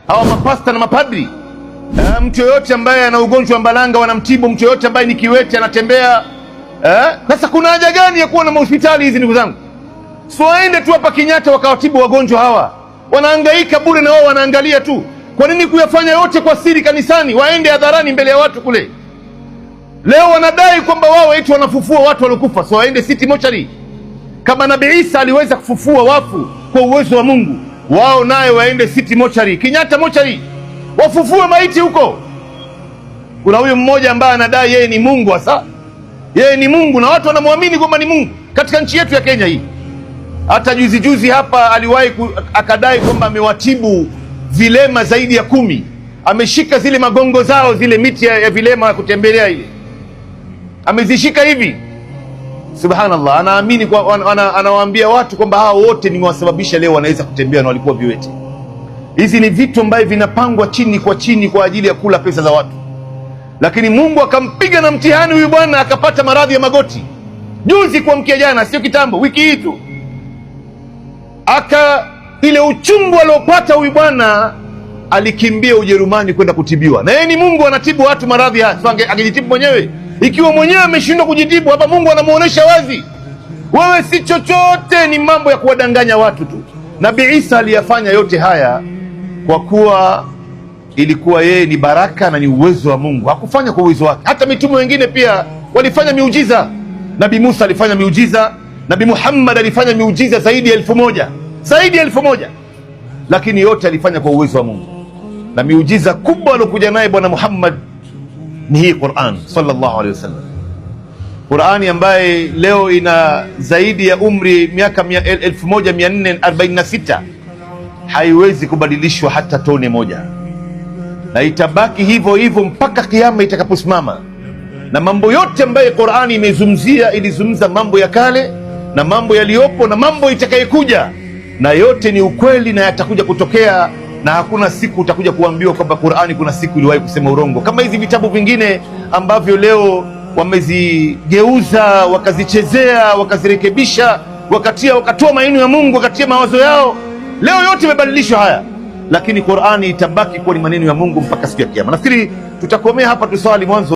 Hawa mapasta na mapadri, mtu yoyote ambaye ana ugonjwa wa mbalanga wanamtibu, mtu yoyote ambaye ni kiwete anatembea. Sasa kuna haja gani ya kuwa na mahospitali hizi, ndugu zangu? So waende tu hapa Kenyatta wakawatibu wagonjwa hawa, wanahangaika bure na wao wanaangalia tu. Kwa nini kuyafanya yote kwa siri kanisani? Waende hadharani mbele ya watu kule. Leo wanadai kwamba wao eti wanafufua watu waliokufa, so waende City Mortuary. Kama Nabii Isa aliweza kufufua wafu kwa uwezo wa Mungu, wao naye waende City Mortuary, Kenyatta Mortuary, wafufue maiti huko. Kuna huyu mmoja ambaye anadai yeye ni Mungu, hasa yeye ni Mungu na watu wanamwamini kwamba ni Mungu katika nchi yetu ya Kenya hii. Hata juzi juzi hapa aliwahi akadai kwamba amewatibu vilema zaidi ya 10, ameshika zile magongo zao, zile miti ya vilema ya kutembelea ile, amezishika hivi. Subhanallah, anaamini anawaambia watu kwamba hao wote nimewasababisha leo wanaweza kutembea na walikuwa viwete. Hizi ni vitu ambavyo vinapangwa chini kwa chini kwa ajili ya kula pesa za watu, lakini Mungu akampiga na mtihani huyu bwana, akapata maradhi ya magoti juzi kuamkia jana, sio kitambo, wiki hii tu aka ile uchungu aliopata huyu bwana, alikimbia Ujerumani kwenda kutibiwa, na yeye ni Mungu anatibu watu maradhi haya. So angejitibu mwenyewe? Ikiwa mwenyewe ameshindwa kujitibu, hapa Mungu anamuonesha wazi, wewe si chochote, ni mambo ya kuwadanganya watu tu. Nabii Isa aliyafanya yote haya kwa kuwa ilikuwa yeye ni baraka na ni uwezo wa Mungu, hakufanya kwa uwezo wake. Hata mitume wengine pia walifanya miujiza. Nabii Musa alifanya miujiza, Nabii Muhammad alifanya miujiza zaidi ya 1000, zaidi ya 1000, lakini yote alifanya kwa uwezo wa Mungu. Na miujiza kubwa aliokuja naye Bwana Muhammad ni hii Quran sallallahu alaihi wasallam, Qurani ambaye leo ina zaidi ya umri miaka 1446 haiwezi kubadilishwa hata tone moja, na itabaki hivyo hivyo mpaka kiama itakaposimama. Na mambo yote ambayo Qurani imezungumzia, ilizungumza mambo ya kale na mambo yaliyopo na mambo itakayekuja, na yote ni ukweli na yatakuja kutokea, na hakuna siku utakuja kuambiwa kwamba Qurani kuna siku iliwahi kusema urongo, kama hizi vitabu vingine ambavyo leo wamezigeuza wakazichezea wakazirekebisha wakatia wakatoa maneno ya Mungu wakatia mawazo yao. Leo yote imebadilishwa haya, lakini Qurani itabaki kuwa ni maneno ya Mungu mpaka siku ya Kiyama. Nafikiri tutakomea hapa, tuswali mwanzo.